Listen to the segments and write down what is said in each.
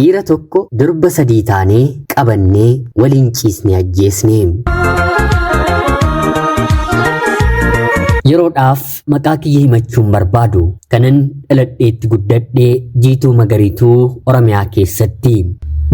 Dhiira tokko durba sadii taanee qabannee waliin ciisnee ajjeesne. Yeroodhaaf maqaa kiyya himachuun barbaadu kanan dhaladheetti guddadhee Jiituu Magariituu Oromiyaa keessatti.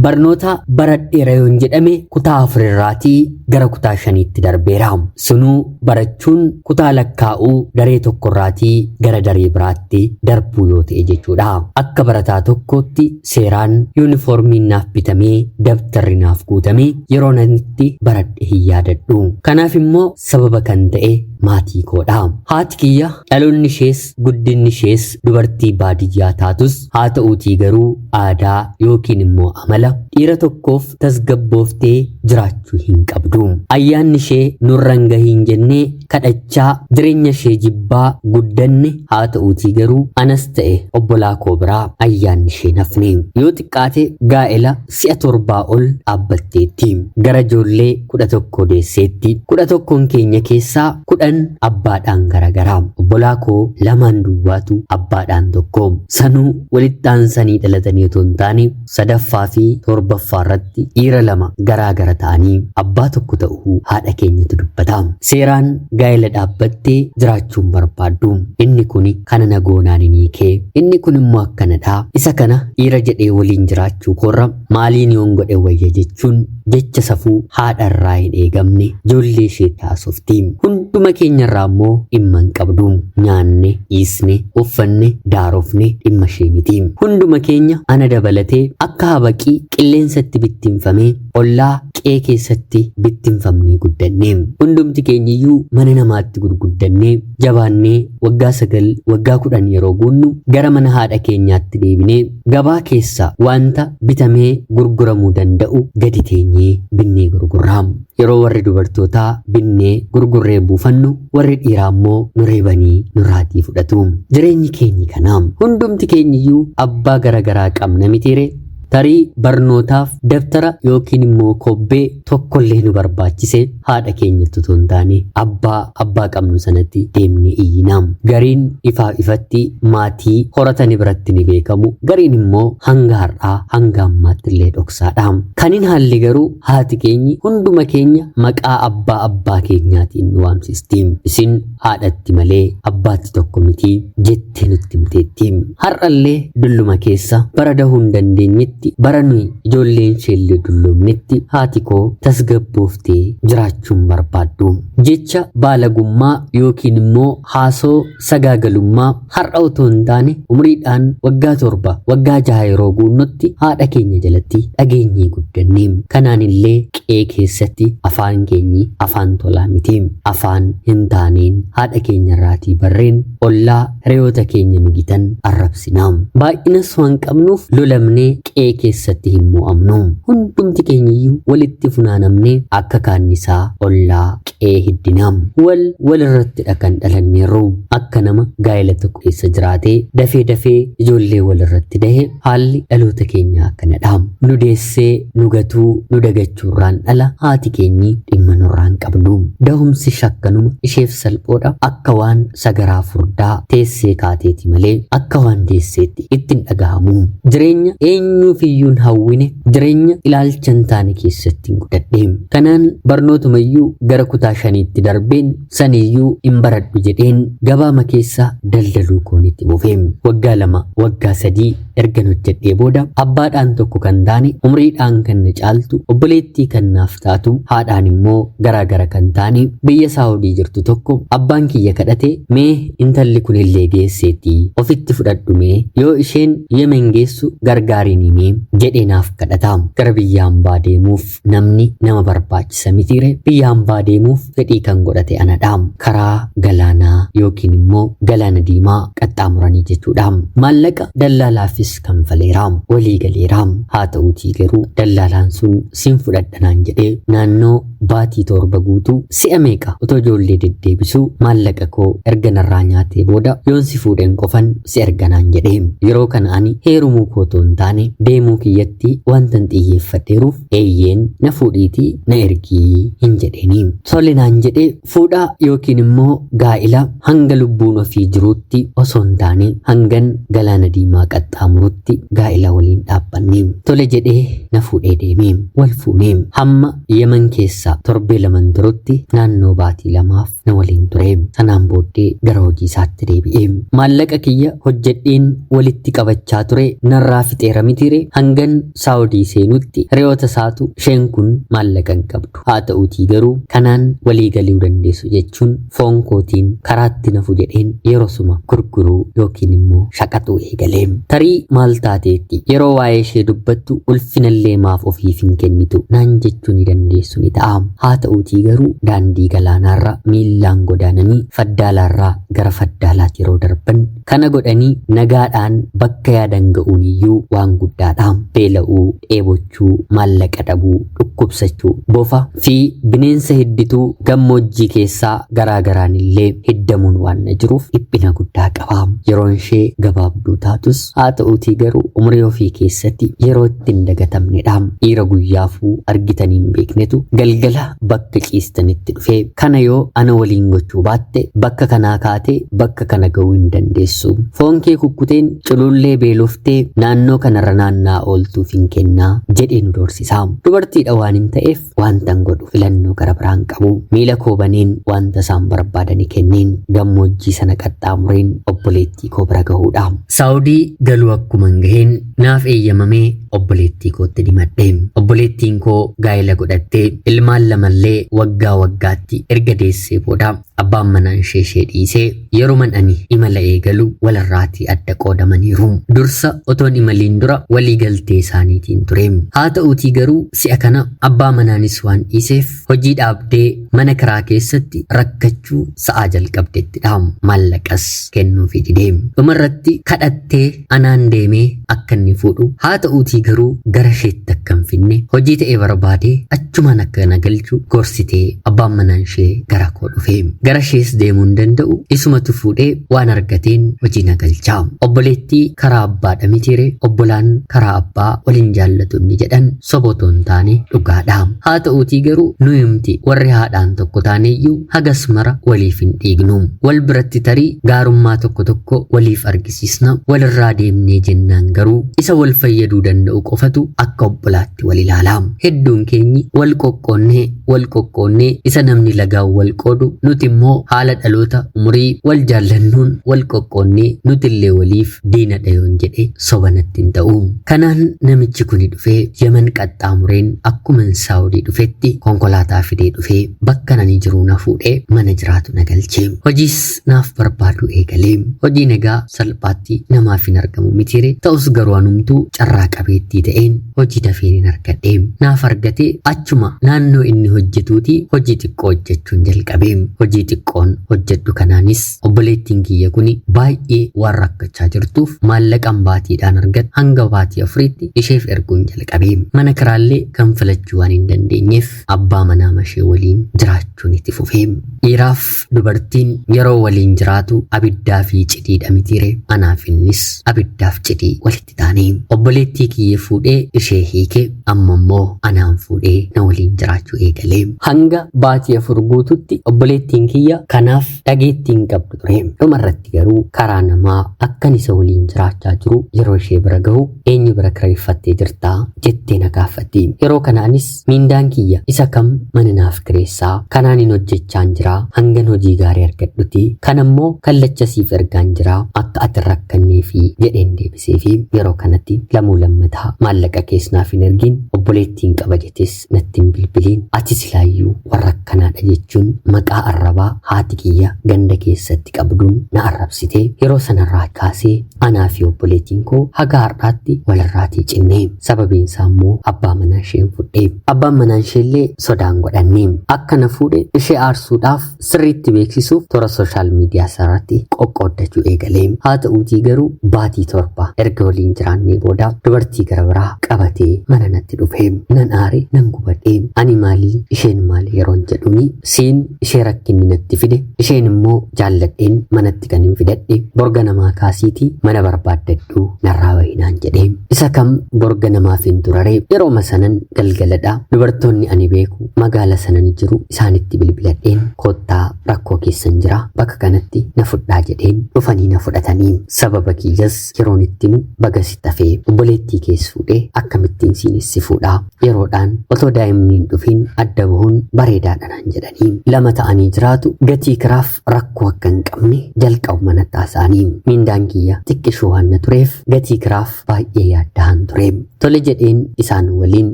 Barnoota baradheera yoon jedhame kutaa afurirraatii gara kutaa shaniitti darbeera. Sunuu barachuun kutaa lakkaa'uu daree tokkorraatii gara daree biraatti darbuu yoo ta'e jechuudha. Akka barataa tokkootti seeraan yuunifoormiin naaf bitamee dabtarri naaf guutamee yeroo nanitti baradhe hin yaadadhu. Kanaaf immoo sababa kan ta'e maatii koodha. Haati kiyya dhaloonni ishees guddinni ishees dubartii baadiyyaa taatus haa ta'uutii garuu aadaa yookiin immoo amala dhiira tokkoof tasgabbooftee jiraachuu hin qabdu. Ayyaanni ishee nurra hin gahiin jennee kadhachaa jireenya ishee jibbaa guddanne haa ta'uutii garuu anas ta'e obbolaa koo biraa ayyaanni ishee nafne. Yoo xiqqaate gaa'ela si'a torbaa ol dhaabbatteetti. Gara ijoollee 11 deesseetti. 11n keenya keessaa 10 abbaadhaan garagara. Obbolaa koo lamaan duwwaatu abbaadhaan tokko. Sanuu walitti aansanii dhalatanii otoo hin taane sadaffaa fi torbaffaa irratti dhiira lama garaa gara ta'anii abbaa tokko ta'uu haadha keenyatu dubbata. Seeraan gaa'ela dhaabbattee jiraachuu hin barbaaddu. Inni kun kana na goonaan hin hiikee. Inni kun immoo akkanadha. Isa kana dhiira jedhee waliin jiraachuu koorra maaliin yoon godhe wayya jechuun jecha safuu haadha irraa hin eegamne ijoollee isheetti haasofti. Hunduma keenya irraa immoo dhimma hin qabdu. Nyaanne, dhiisne, uffanne, daarofne dhimma ishee miti. Hunduma keenya ana dabalatee akka habaqii qilleensatti bittinfamee ollaa qe'ee keessatti bittinfamnee guddanne. Hundumti keenyiyyuu mana namaatti gurguddannee jabaannee waggaa 9 waggaa 10 yeroo guunnu gara mana haadha keenyaatti deebinee gabaa keessa wanta bitamee gurguramuu danda'u gadi teenyee binnee gurgurra. Yeroo warri dubartootaa binnee gurgurree buufannu warri dhiiraa immoo nu reebanii nurraatii fudhatu. Jireenyi keenyi kana. Hundumti keenyiyyuu abbaa garagaraa qabna mitiiree? Tarii barnootaaf dabtara yookiin immoo kobbee tokkollee nu barbaachise haadha keenyatti otoo hin taane abbaa abbaa qabnu sanatti deemnee iyyina. Gariin ifaaf ifatti maatii horatani biratti ni beekamu, gariin immoo hanga har'aa hanga ammaatti illee dhoksaadha. Kan hin haalle garuu haati keenyi hunduma keenya maqaa abbaa abbaa keenyaatiin nu waamsisti. Isin haadhatti malee abbaatti tokko miti jettee nutti himteetti. Har'allee dulluma keessa bara dahuu hin dandeenyetti, bara nuyi ijoolleen isheellee dulloomnetti haati koo tasgabbooftee jiraachuu hin barbaaddu. Jecha baalagummaa yookiin immoo haasoo sagaagalummaa har'a otoo hin taane umriidhaan waggaa 7, waggaa 6 yeroo guunnutti haadha keenya jalatti dhageenyee guddanne. Kanaan illee qe'ee keessatti afaan keenyi afaan tolaa miti. Afaan hin taaneen haadha keenya irraatii barreen ollaa hiriyoota keenya nu gitan arrabsina. Baay'inas waan qabnuuf lolamnee qe'ee keessatti hin mo'amnu. Hundumti keenyiyyuu walitti funaanamnee akka kaannisaa ollaa qe'ee hiddina. Wal walirrattidha kan dhalanneerru. Akka nama gaa'ela tokko keessa jiraatee dafee dafee ijoollee walirratti dahe haalli dhaloota keenyaa akkanadha. Nu deessee nu gatuu nu dagachuurraan ala haati keenyi dhimma nurraan qabdu. Dahumsi shakkanuma isheef salphoodha. Akka waan sagaraa furdaa teessee kaateeti malee akka waan deesseetti itti hin dhagahamu. Jireenya eenyuufiyyuu hin hawwine, jireenya ilaalcha hin taane keessatti hin guddadhe. Kanaan barnootumayyuu gara kutaa shaniitti darbeen saniyyuu hin baradhu jedheen gabaama keessa daldaluu koon itti fufe. Waggaa 2, waggaa 3 ergan hojjedhee booda abbaadhaan tokko kan taane, umriidhaan kan na caaltu, obboleettii kan naaf taatu, haadhaan immoo garaa gara kan taane biyya Saawudii jirtu tokko abbaan kiyya kadhate mee intalli kunillee geesseetti ofitti fudhadhu mee yoo isheen Yemen geessu gargaariini mee jedhee naaf kadhata. Gara biyya hambaa deemuuf namni nama barbaachisa mitiire biyya hambaa deemuuf fedhii kan godhate anadha. Karaa galaanaa yookiin immoo galaana diimaa qaxxaamuranii jechuudha. Maallaqa dallaalaafis kanfaleera. Walii galeera. Haa ta'uutii garuu dallaalaan sun sin fudhadha naan jedhee naannoo baatii 7 guutuu si'a meeqa otoo ijoollee deddeebisuu maallaqa koo erga narraa nyaatee booda yoon si fuudhen qofan si erga naan jedhe. Yeroo kana ani heerumuu koo otoo hin taane deemuu kiyyatti wantan xiyyeeffadheeruuf eeyyeen na fuudhiitii na ergii hin jedheeni. Tole Tole naan jedhee fuudhaa yookiin immoo gaa'ila hanga lubbuun ofii jiruutti osoo hin taane hangan galaana diimaa qaxxaamurutti gaa'ila waliin dhaabbanne. Tole jedhee na fuudhee deeme. Wal fuunee hamma Yemen keessa torbee laman turutti naannoo baatii 2f na waliin ture. Sanaan booddee gara hojii isaatti deebi'e. Maallaqa kiyya hojjedheen walitti qabachaa ture narraa fixeera mitiire hangan Saawudii seenutti hiriyoota isaatu isheen kun maallaqa hin qabdu. Haa ta'uutii garuu kanaan walii galuu dandeessu jechuun foon kootiin karaatti nafu jedheen yerosuma gurguruu yookiin immoo shaqaxuu eegale. Tarii maal taateetti yeroo waa'ee ishee dubbattu ulfinallee maaf ofiif hin kennitu naan jechuu ni dandeessu ni ta'a. Haa ta'uutii garuu daandii galaanaarra miillaan godaananii faddaalaarraa gara faddaalaatti yeroo darban kana godhanii nagaadhaan bakka yaadan ga'uun iyyuu waan guddaadha. Beela'uu, dheebochuu, maallaqa dhabuu, dhukkubsachuu, bofa fi bineensa hiddituu gammoojjii keessaa garaa garaan illee hiddamuun waan na jiruuf dhiphina guddaa qaba. Yeroon ishee gabaabduu taatus haa ta'uutii garuu umurii ofii keessatti yeroo itti hin dagatamnedha. Dhiira guyyaafuu argitanii hin beeknetu galgala bakka ciistanitti dhufee kana yoo ana waliin gochuu baatte bakka kanaa kaatee bakka kana ga'uu hin dandeessu. Foon kee kukkuteen culullee beeloftee naannoo kanarra naannaa ooltuuf hin kennaa jedhee nu doorsisa. Dubartiidha waan hin ta'eef wanta hin godhu filannoo gara biraan qabu. Miila koo baneen wanta isaan barbaadani kenneen gammoojjii sana qaxxaamureen obboleettii koo bira gahuudha. Saawudii galuu akkuma hin gaheen naaf eeyyamamee obboleettii kootti dimadhe. Obboleettiin koo gaa'ela godhattee ilmaan lamallee waggaa waggaatti erga deessee booda abbaan manaa ishee ishee dhiisee yeroman ani imala eegalu walirraatii adda qoodamaniiru. Dursa otoon imaliin dura walii galtee isaaniitiin ture. Haa ta'uutii garuu si'a kana abbaa manaanis waan dhiiseef hojii dhaabdee mana kiraa keessatti rakkachuu sa'aa jalqabdettidha. Maallaqas kennuufi didee. Dhumarratti kadhattee anaan deemee akka inni fuudhu haa ta'uutii garuu gara isheetti akka hin finne hojii ta'e barbaadee achumaan akka na galchu gorsitee abbaan manaan ishee gara koo dhufe. Gara ishees deemuu hin danda'u isumatu fuudhee waan argateen hojii na galcha. Obboleettii karaa abbaadha mitiire obbolaan karaa abbaa waliin jaallatu inni jedhan soba otoo hin taane dhugaadha. Haa ta'uutii garuu nuyumti warri haadhaan tokko taaneyyuu hagas mara waliif hin dhiignu. Wal biratti tarii gaarummaa tokko tokko waliif argisiisna walirraa deemnee jennaan garuu isa wal fayyaduu danda'u qofatu akka obbolaatti wal ilaala. Hedduun keenyi wal qoqqoonnee wal qoqqoonnee isa namni lagaan wal qoodu nuti immoo haala dhaloota umurii wal jaallannuun wal qoqqoonnee nuti illee waliif diinadha yoon jedhe soba natti hin ta'u. Kanaan namichi kuni dhufee Yemen qaxxaamureen akkuma Saawudii dhufetti konkolaataa fidee dhufee bakka nani jiru na fuudhee mana jiraatu na galche. Hojiis naaf barbaadu eegalee. Hojiin egaa salphaatti namaaf hin argamu mitiire ta'us garuu anumtuu carraa qabeettii ta'een hojii dafeen hin argadhe. Naaf argatee achuma naannoo inni hojjetuuti hojii xiqqoo hojjechuun jalqabe. Hojii xiqqoon hojjedhu kanaanis obboleettiin kiyya kuni baay'ee waan rakkachaa jirtuuf maallaqan baatiidhaan argadhu hanga baatii 4tti isheef erguun jalqabe. Mana kiraallee kan filachuu waan hin dandeenyeef abbaa manaa ishee waliin jiraachuun itti fufe. Dhiiraaf dubartiin yeroo waliin jiraatu abiddaa fi cidiidha mitiire anaaf innis abiddaaf cidii walitti taane. Obboleettii kiyya fuudhee ishee hiike amma immoo anaan fuudhee na waliin jiraachuu eegale. Hanga baatii 4 guututti obboleettiin kiyya kanaaf dhageettii hin qabdu ture. Dhumarratti garuu karaa namaa akkan isa waliin jiraachaa jiru yeroo ishee bira gahu eenyu bira kireeffattee jirtaa jettee na gaafatti. Yeroo kanaanis miindaan kiyya isa kam mana naaf kireessaa kanaan hin hojjechaan jiraa hangan hojii gaarii argadhuti kan ammoo kallacha siif ergaan jiraa akka ati rakkannee fi jedheen deebisee fi yeroo kanatti lamuu lammataa maallaqa kees naaf hin ergin obboleettiin qaba jetes natti hin bilbiliin ati silaayyuu warra akkanaadha jechuun maqaa arrabaa haati kiyya ganda keessatti qabduun na arrabsite. Yeroo sanarraa kaasee anaa fi obboleettiin koo haga har'aatti walirraatii cinne. Sababiin isaa immoo abbaa manaa isheen fudhe. Abbaan manaa isheellee sodaan godhanne. Akka na fuudhe ishee aarsuudhaaf sirriitti beeksisuuf toora sooshaal miidiyaa isaarratti qoqqooddachuu eegale. Haa ta'uutii garuu baatii 7 erga waliin jiraannee booda dubartii gara biraa qabatee mana natti dhufe. Nan aare, nan gubadhe. Ani maalii, isheen maali yeroon jedhuuni, siin ishee rakkinni natti fide, isheen immoo jaalladheen manatti kan hin fidadhe. Borga namaa kaasiitii mana barbaaddadhu, narraa bahinaan jedhe. Isa kam borga namaaf hin turare. Yerooma sanan galgaladha. Dubartoonni ani beeku magaala sana ni jiru, isaanitti bilbiladheen, "Koottaa, rakkoo keessan jira, bakka kanatti na fudhaa," jedheen. Dhufanii na fudhatanii, sababa kiyyas yeroon itti himu, "Baga si tafee, obboleettii kees fuudhee akkamittiin siinis si fuudhaa? Yeroodhaan otoo daa'imni hin dhufin adda bahuun bareedaadha," naan jedhanii. Lama ta'anii jiraatu, gatii kiraaf rakkoo akka hin qabne jalqabu manatti haasa'anii. Miindaan kiyya xiqqishuu waan na tureef gatii kiraaf baay'ee yaadda'an ture. Tole jedheen isaan waliin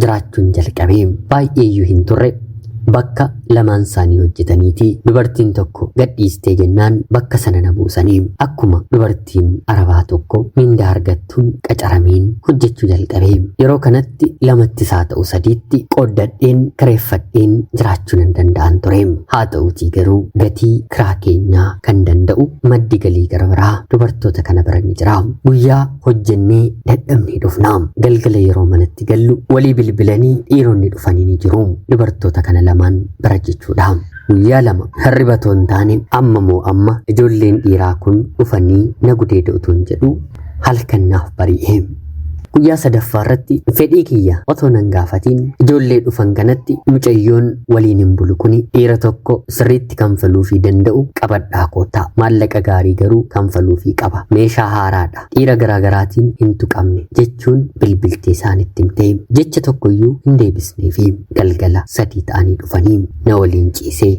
jiraachuun jalqabe. Baay'eeyyuu hin turre, bakka lamaan isaanii hojjetaniiti dubartiin tokko gadhiistee jennaan bakka sana na buusanii, akkuma dubartiin arabaa tokko mindaa argattuun qacarameen hojjechuu jalqabe. Yeroo kanatti lamattis haa ta'u sadiitti qooddadheen kireeffadheen jiraachuu nan danda'an ture. Haa ta'uutii garuu gatii kiraa keenyaa kan danda'u maddi galii gara biraa dubartoota kana bira ni jira. Guyyaa hojjennee dadhabnee dhufna. Galgala yeroo manatti gallu walii bilbilanii dhiironni dhufanii ni jiru dubartoota kana lamaan bira jechuudha. Guyyaa 2 hirriba otoo hin taane, amma moo amma ijoolleen dhiiraa kun dhufanii na gudeeda utuun jedhu halkan naaf bari'e. Guyyaa sadaffaa irratti fedhii kiyya otoo nan gaafatiin ijoollee dhufan kanatti, "Mucayyoon waliin hin bulu kuni, dhiira tokko sirriitti kanfaluufii danda'u qabadhaa koottaa, maallaqa gaarii garuu kanfaluufii qaba, meeshaa haaraadha, dhiira garaagaraatiin hin tuqamne," jechuun bilbiltee isaanitti himte. Jecha tokkoyyuu hin deebisneefi. Galgala 3 ta'anii dhufanii na waliin ciisee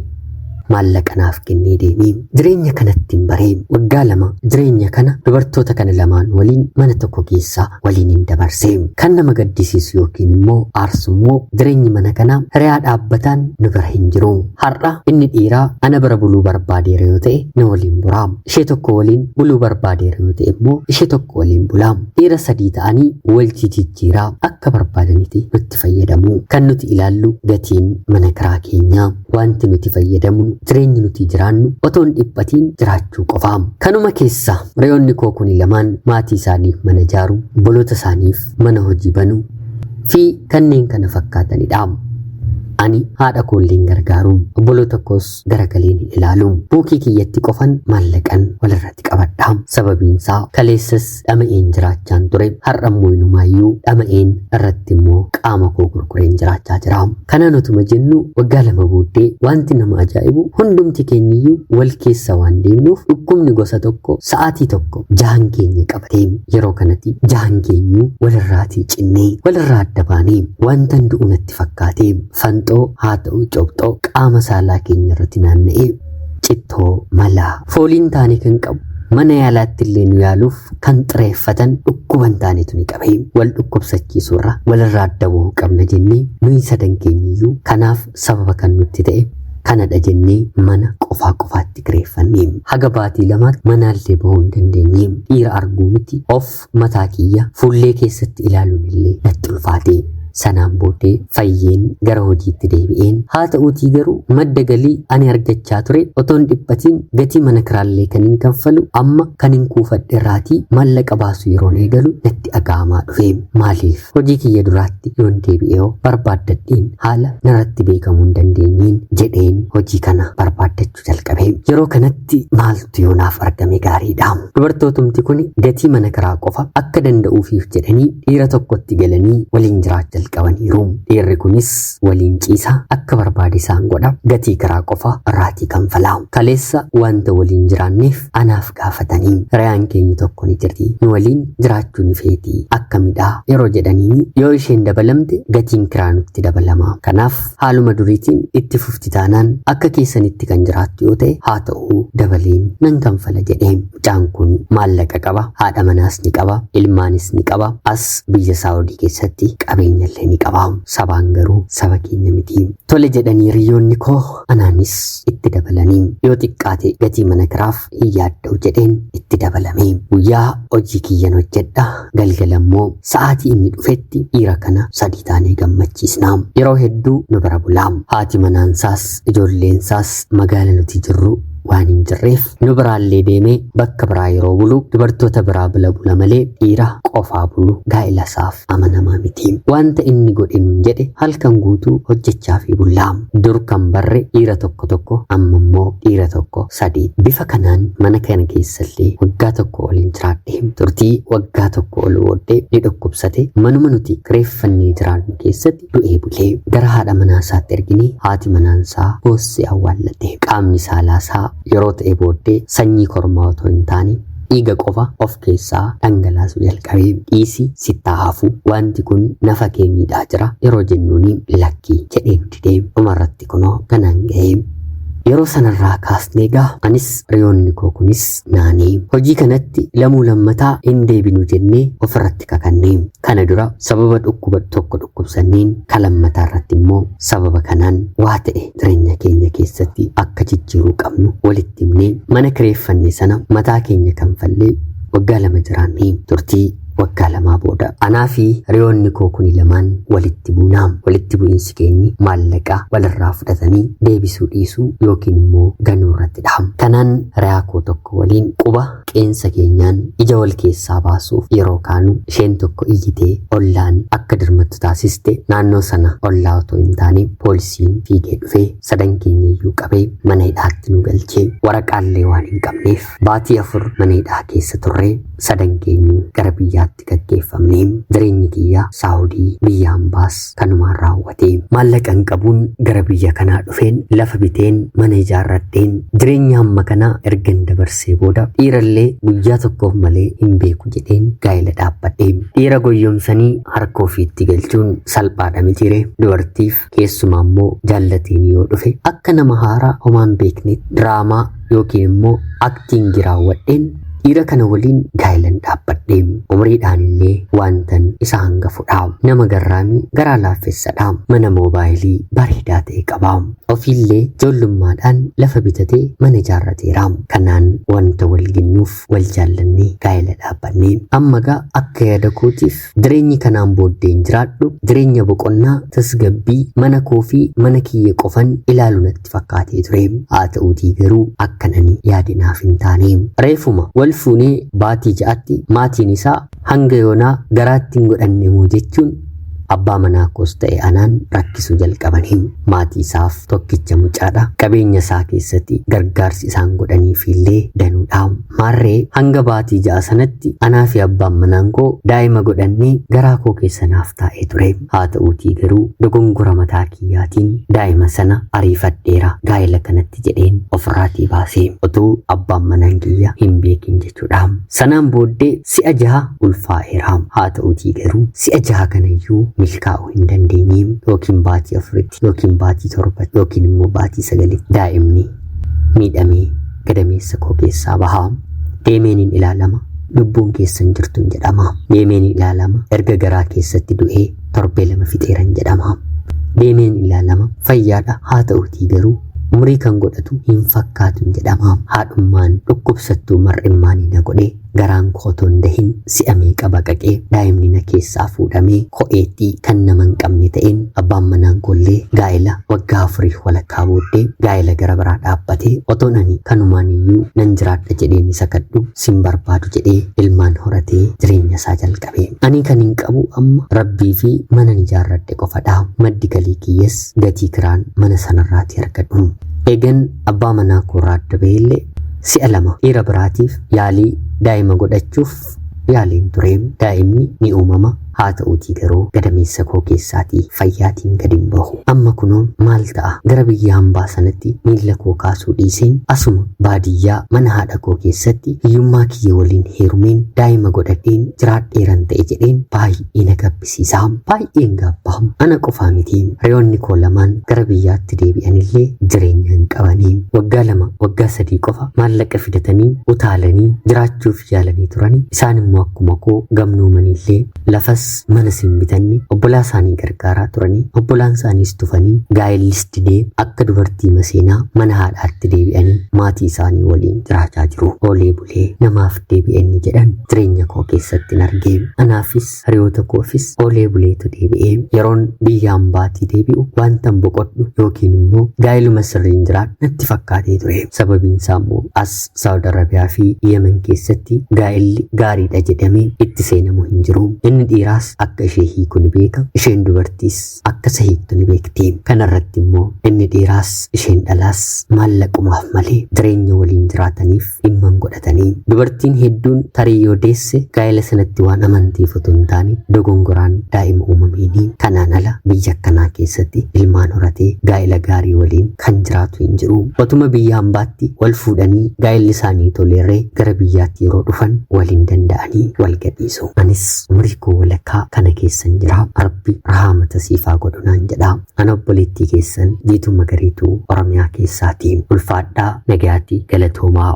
maallaqa naaf kennee deemee. Jireenya kanatti hin baree. Waggaa 2 jireenya kana dubartoota kana lamaan waliin mana tokko keessa waliin hin dabarse. Kan nama gaddisiisu yookiin immoo aarsu immoo jireenyi mana kanaa hiriyaa dhaabbataan nu bira hin jiru. Har'a inni dhiiraa ana bira buluu barbaadeera yoo ta'e na waliin buraa. Ishee tokko waliin buluu barbaadeera yoo ta'e immoo ishee tokko waliin bulaa. Dhiira sadii ta'anii wal jijjiiraa akka barbaadanitti nutti fayyadamu. Kan nuti ilaallu gatiin mana kiraa keenyaa, wanti nuti fayyadamnu, jireenyi nuti jiraannu otoo hin dhiphatiin jiraachuu qofa. Kanuma keessa re'oonni koo kuni lamaan maatii isaaniif mana ijaaru, obboloota isaaniif mana hojii banu fi kanneen kana fakkaatanidha. Ani haadha koolleen gargaaru, obboloota koos garagaleen hin ilaalu. Buukii kiyyatti qofan maallaqan walirratti qabadha. Sababiinsaa kaleessas dhama'een jiraachaan ture, har'a immoo inumaayyuu dhama'een irratti immoo qaama koo gurgureen jiraachaa jira. Kanaan otuma jennu waggaa 2 booddee wanti nama ajaa'ibu, hundumti keenyiyyuu wal keessa waan deemnuuf, dhukkubni gosa tokko sa'aatii tokko jahan keenya qabatee. Yeroo kanatti jahan keenyuu walirraatii cinnee walirraa adda baanee, wanta du'u natti fakkaatee, fanxoo haa ta'u cobxoo qaama saalaa keenya irratti naanna'ee, cittoo malaa fooliin taane kan qabu, mana yaalaatti illee nu yaaluuf kan xireeffatan dhukkuban taanetu ni qabe. Wal dhukkubsachiisuurra walirraa adda bahuu qabna jennee, nuyi sadan keenyiyyuu kanaaf sababa kan nutti ta'e kanadha jennee mana qofaa qofaatti kireeffanne. Haga baatii 2tti manaallee bahuu hin dandeenye. Dhiira arguu miti, of mataa kiyya fuullee keessatti ilaaluun illee natti ulfaate. Sanaan booddee fayyeen gara hojiitti deebi'een. Haa ta'uutii garuu madda galii ani argachaa ture otoon dhiphatiin gatii mana kiraallee kan hin kanfalu, amma kan hin kuufadhe irraatii maallaqa baasu yeroon eegalu natti dhaga'amaa dhufe. Maaliif hojii kiyya duraatti yoon deebi'ee barbaaddadheen haala narratti beekamuu hin dandeenyeen jedheen hojii kana barbaaddachuu jalqabe. Yeroo kanatti maaltu yoonaaf argame gaariidha? Dubartootumti kun gatii mana kiraa qofa akka danda'uufiif jedhanii dhiira tokkotti galanii waliin jiraachaa jalqabaniiru. Dhiirri kunis waliin ciisa, akka barbaade isaan godha, gatii kiraa qofa irraatii kanfala. Kaleessa wanta waliin jiraanneef anaaf gaafatanii, "Hiriyaan keenya tokko ni jirti, nu waliin jiraachuu ni feeti, akkamidha?" yeroo jedhaniini, "Yoo isheen dabalamte gatiin kiraa nutti dabalama. Kanaaf haaluma duriitiin itti fufti taanaan, akka keessanitti kan jiraattu yoo ta'e, haa ta'u, dabaleen nan kanfala," jedhee. Mucaan kun maallaqa qaba, haadha manaas ni qaba, ilmaanis ni qaba, as biyya Saawudii keessatti qabeenya illee ni qaba. Sabaan garuu saba keenya miti. Tole jedhanii hiriyoonni koo anaanis itti dabalanii, yoo xiqqaate gatii mana kiraaf hin yaadda'u jedheen itti dabalame. Guyyaa hojii kiyyan hojjedha, galgala immoo sa'aatii inni dhufetti dhiira kana sadii taanee gammachiisna. Yeroo hedduu nu bira bulaa. Haati manaansaas ijoolleensaas magaala nuti jirru waan hin jirreef nu biraallee deemee bakka biraa yeroo bulu dubartoota biraa bira bula malee dhiira qofaa bulu gaa'ela isaaf amanamaa miti. Wanta inni godhe nuun jedhe halkan guutuu hojjechaa fi bullaa. Dur kan barre dhiira tokko tokko, amma immoo dhiira tokko sadii. Bifa kanaan mana kana keessallee waggaa tokko oliin jiraadhe. Turtii waggaa tokko ol booddee ni dhukkubsate. Manuma nuti kireeffannee jiraannu keessatti du'ee bulee. Gara haadha manaa isaatti ergine, haati manaan isaa boossee awwaallatte. Qaamni saalaa isaa yeroo ta'e booddee sanyii kormaa otoo hin taane dhiiga qofa of keessaa dhangalaasuu jalqabe. Dhiisi sittaa hafu, wanti kun nafa kee miidhaa jira yeroo jennuuni lakkii jedhee nu didee. Dhumarratti kunoo kanaan ga'ee. Yeroo sanarraa kaasnee egaa anis riyoonni koo kunis naanee hojii kanatti lamuu lammataa hin deebinu jennee ofirratti kakanne. Kana dura sababa dhukkuba tokko dhukkubsanneen, ka lammataa irratti immoo sababa kanaan waa ta'e jireenya keenya keessatti akka jijjiiruu qabnu walitti himnee mana kireeffanne sana mataa keenya kanfallee waggaa 2 jiraanne. Turtii waggaa 2 booda anaa fi riyoonni koo kuni lamaan walitti buunaa. Walitti bu'iinsi keenyi maallaqa walirraa fudhatanii deebisuu dhiisuu yookiin immoo ganuu irratti dha. Kanaan riyaa koo tokko waliin quba qeensa keenyaan ija wal keessaa baasuuf yeroo kaanu isheen tokko iyyitee ollaan akka dirmattu taasiste. Naannoo sana ollaa otoo hin taane poolisiin fiigee dhufee sadan keenya iyyuu qabee mana hidhaatti nu galchee. Waraqaallee waan hin qabneef baatii 4 mana hidhaa keessa turree sadan keenyu gara biyyaatti gaggeeffamne. Jireenyi kiyya Saawudii biyya hambaas kanumaan raawwate. Maallaqa hin qabuun gara biyya kanaa dhufeen lafa biteen mana ijaarradheen jireenya hamma kanaa ergan dabarsee booda dhiirallee guyyaa tokkoof malee hin beeku jedheen gaa'ela dhaabbadhe. Dhiira goyyomsanii harka ofiitti galchuun salphaadha mitiire. Dubartiif keessumaa immoo jaallateen yoo dhufe akka nama haaraa homaan beeknetti diraamaa yookiin immoo aktiingii raawwadheen dhiira kana waliin gaa'ilan dhaabbadhe. Umriidhaan illee wantan isa hangafudha. Nama garraamii garaa laaffessadha. Mana moobaayilii bareedaa ta'e qaba. Ofiillee ijoollummaadhaan lafa bitatee mana ijaarrateera. Kanaan wanta wal ginnuuf wal jaallannee gaa'ela dhaabbanne. Amma gaa akka yaada kootiif jireenyi kanaan booddeen jiraadhu jireenya boqonnaa tasgabbii mana koo fi mana kiyya qofan ilaalu natti fakkaatee ture. Haa ta'uutii garuu akkan ani yaade naaf hin taane. Reefuma wal fuunee baatii 6tti maatiin isaa hanga yoonaa garaatti hin godhanne moo jechuun abbaa manaa koos ta'e anaan rakkisuu jalqabanii. Maatii isaaf tokkicha mucaadha. Qabeenya isaa keessatti gargaarsi isaan godhaniif illee danuudha. Maarree hanga baatii 6 sanatti anaa fi abbaan manaan koo daa'ima godhannee garaa koo keessa naaf taa'ee ture. Haa ta'uutii garuu dogongora mataa kiyyaatiin daa'ima sana ariifadheera gaa'ela kanatti jedheen ofirraatii baasee otoo abbaan manaan kiyya hin beekin jechuudha. Sanaan booddee si'a 6 ulfaa'eera. Haa ta'uutii garuu si'a 6 kanayyuu milkaa'uu hin dandeenye. Yookiin baatii 4tti yookiin baatii 7 yookiin immoo baatii 9tti daa'imni miidhamee gadameessa koo keessaa baha. Deemeen hin ilaalama. Lubbuun keessan jirtu hin jedhama. Deemeen hin ilaalama. Erga garaa keessatti du'ee torbee 2 fixeeran jedhama. Deemeen ilaalama. Fayyaadha. Haa ta'uutii garuu umrii kan godhatu hin fakkaatu hin jedhama. Haadhummaan dhukkubsattuu mar'immaanii na godhe. Garaan koo otoo hin dahin si'a meeqa baqaqee daa'imni na keessaa fuudhamee ko'eetti kan nama hin qabne ta'een abbaan manaan koollee gaa'ela waggaa 4 walakkaa booddee gaa'ela gara biraa dhaabbatee otoon ani kanumaan iyyuu nan jiraadha jedheen isa kadhu sin barbaadu jedhee ilmaan horatee jireenya isaa jalqabe. Ani kan hin qabu amma rabbii fi mana ijaarradhe qofadha. Maddi galii kiyyas gatii kiraan mana sanarraati argadhu. Eegan abbaa manaa koorraa adda bahillee si'a 2 dhiira biraatiif yaalii daa'ima godhachuuf yaaliin ture. Daa'imni ni uumama. Haa ta'uutii garuu gadameessa koo keessaatii fayyaatiin gadi hin bahu. Amma kunoo maal ta'a? Gara biyya hambaa sanatti miilla koo kaasuu dhiiseen asuma baadiyyaa mana haadha koo keessatti hiyyummaa kiyya waliin heerumeen daa'ima godhadheen jiraadheeran ta'e jedheen baay'ee na gabbisiisa. Baay'een gaabba. Ana qofaa miti. Reyoonni koo lamaan gara biyyaatti deebi'anillee jireenya hin qabanii. Waggaa 2 waggaa 3 qofa maallaqa fidatanii utaalanii jiraachuuf yaalanii turanii. Isaan immoo akkuma koo gamnoomanillee lafas manas hin bitanne. Obbolaa isaanii gargaaraa turanii obbolaan isaaniis tufanii gaa'ellis didee akka dubartii maseenaa mana haadhaatti deebi'anii maatii isaanii waliin jiraachaa jiru. Oolee bulee namaaf deebi'anii jedhan jireenya koo keessatti hin argee. Anaafis hiriyoota koofis oolee buleetu deebi'ee. Yeroo Yeroon biyya hambaatii deebi'u wantan boqodhu yookiin immoo gaa'iluma sirriin jiraadhu natti fakkaatee ture. Sababiin isaa immoo as Saawud Arabiyaa fi Yemen keessatti gaa'illi gaariidha jedhamee itti seenamu hin jiru. Inni dhiiraas akka ishee hiiku ni beeka, isheen dubartiis akka isa hiiktu ni beekti. Kanarratti immoo inni dhiiraas isheen dhalaas maallaqumaaf malee jireenya waliin jiraataniif dhimma hin godhatanii. Dubartiin hedduun tarii yoo deesse gaa'ela sanatti waan amanteef otoo hin taane dogongoraan daa'ima uumameeni. Kanaan ala biyya akkanaa keessatti ilmaan horatee gaa'ela gaarii waliin kan jiraatu hin jiru. Otuma biyya hambaatti wal fuudhanii gaa'elli isaanii toleerree gara biyyaatti yeroo dhufan wal hin danda'anii wal gadhiisu. Anis umurii koo walakkaa kana keessan jira. Rabbi rahaamata siif haa godhu naan jedha. Ana obboleettii keessan Jiituu Magariituu Oromiyaa keessaati. Ulfaadhaa nagayaatti galatoomaa.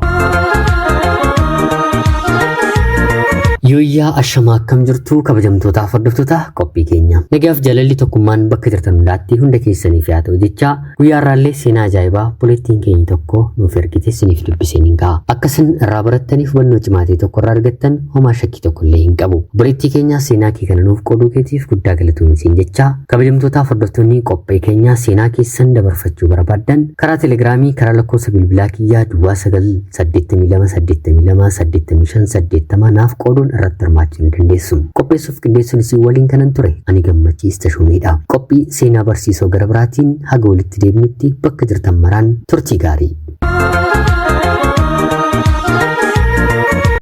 Yooyyaa ashamaa akkam jirtu kabajamtootaaf hordoftoota qophii keenya. Nagaaf jaalalli tokkummaan bakka jirtan hundaatti hunda keessaniif haa ta'u jechaa guyyaa har'aallee seenaa ajaa'ibaa obboleettiin keenya tokko nuuf ergite isiniif dubbiseen hin ga'a. Akka isin irraa barattaniif hubannoo cimaa ta'e tokko irraa argattan homaa shakkii tokko illee hin qabu. Obboleettii keenya seenaa kee kana nuuf qooduu keetiif guddaa galatoomi siin jechaa kabajamtootaaf hordoftoonni qophii keenya seenaa keessan dabarfachuu barbaaddan karaa telegiraamii karaa lakkoofsa bilbilaa kiyyaa duwwaa 9 82 82 85 80 naaf qooduun irratti hirmaachuu ni dandeessu. Qopheessuuf qindeessuun isin waliin kanan ture ani Gammachiis Tashoomeedha. Qophii seenaa barsiisoo gara biraatiin haga walitti deebinutti bakka jirtan maraan turtii gaarii.